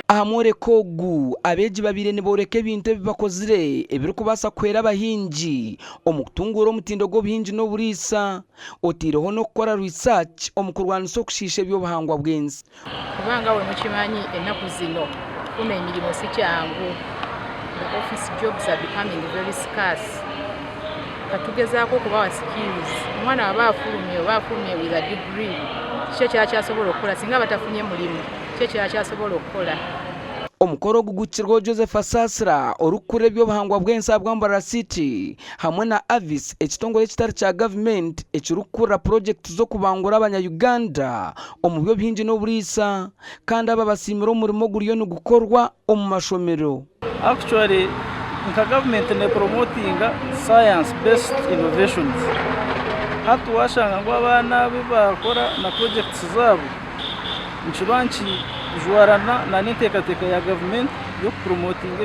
Aha mworeko ogu, abeegi babaire nibooreka ebintu ebi bakozire ebirikubaasa kuhwera abahingi omu kutunguura omutindo gw'obuhingi n'oburiisa, otaireho n'okukora research omu kurwanisa okushiisha eby'obuhangwa bw'ensi. Kubanga bwe mukimanyi enaku zino okufuna emirimo si kyangu, the office jobs are becoming very scarce. Katugezaako okubawa skills, omwana waba afulumye oba afulumye with a degree, kiki ekirala kyasobola okukola singa aba tafunye mulimu? Kiki ekirala ky'asobola okukola? Omukoro ogu guhikirweho Joseph Asasira, orikukurira eby'obuhangwa bw'ensi ahabwa Mbarara City hamwe na AVIS, ekitongore ekitari kya gavumenti ekirikukurira purogyekiti z'okubangura abanya-Uganda omu by'obuhingi n'oburiisa kandi aba basiimire omurimo oguriyo nigukorwa omu mashomero. Actually nka gavumenti nepromotinga science based innovations hati washanga ngu abaana abu bakora na projects zaabo nikiba nikijwarana n'enteekateeka ya gavumenti y'okupromotinga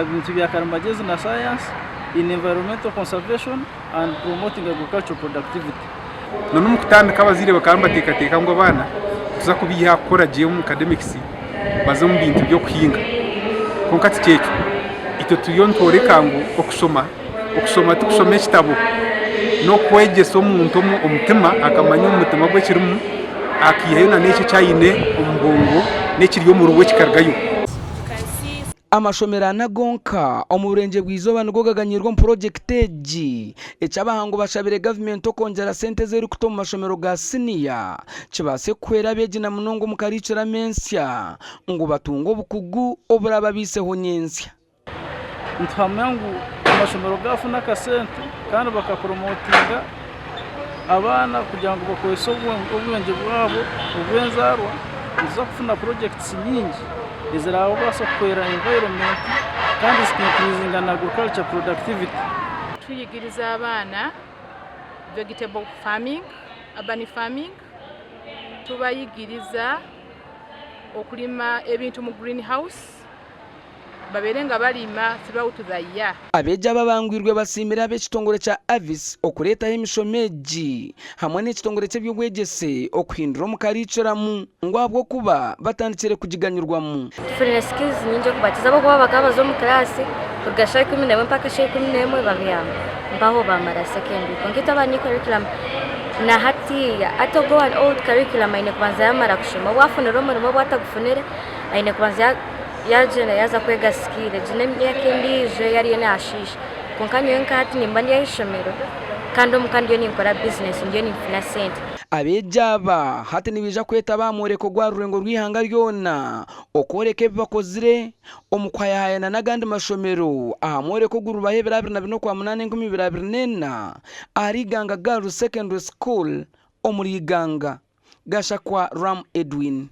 ebintu bya karimagyezi na sayansi in environmental conservation and promoting agricultural productivity. N'omu kutandika abazaire bakaba nibateekateeka ngu abaana nituza kubaiha aha kukora gye omu academics baze omu bintu by'okuhinga kwonka tikyo ekyo. Itwe turiyo nitworeka ngu okushoma Okushoma tikushoma ekitabo, n'okwegyesa omuntu omutima akamanya omu mutima gwe ekirimu, akaihayo na n'ekyo eki aine omu bwongo n'ekiri omuri we kikarugayo. Amashomero ana gonka omu Burengyerwa Izooba nigo gaganyiirwe omu purogyekiti egi, eki abahangu bashabire gavumenti okwongyera sente ezi erikuta omu mashomero ga siniya kibaase kuhwera abeegi na munonga omu kariikiramu ensya ngu batunge obukugu oburababaiseho nyentsya. Nituhamya ngu amashomero gaafuna akasente kandi bakapuromotinga abaana kugira ngu bakozese obwengye bwabo obw'enzaarwa, nituza kufuna purojekiti nyingi eziraabaase kuhwera environment kandi zika increasinga na agriculture productivity. Tuyigiriza abaana vegetable farming, urban farming, tubayigiriza okulima ebintu mu green house. babeere nga bariima throughout the year. Abeegi ababangwirwe basiimire ab'ekitongore kya AVIS okureetaho emishomo egi hamwe n'ekitongore ky'eby'obwegyese okuhindura omu kariikiramu ngu ahabw'okuba batandikire kugiganyirwamu. Tufunire skills nyingi okubatiza ahabw'okuba bakaba baza omu class kuruga shaaha 11 mpaka shaaha 11 babyama mpaho bamara second week kwonka itwe aba new curriculum na hatiiya hati ogwo owa old curriculum aine kubanza yamara kushoma obu afunire omurimo obu atagufunire aine kubanza yaagyenda yaaza kwega sikiiri egi n'emyaka endiijo ei ariyo naashiisha. Kwonka nyowe nka hati nimba ndi aha ishomero kandi omuka ndiyo ninkora bizinesi ndiyo ninfuna sente. Abeegi aba hati nibaija kwetaba aha mworeko gwa rurengo rw'eihanga ryona okworeka ebi bakozire omu kuhayahayana n'agandi mashomero aha mworeko oguribaho ebiro 24 Okwamunaana 2024 ahari Iganga Girls Secondary School omuri Iganga. Gashakwa Ram Edwin.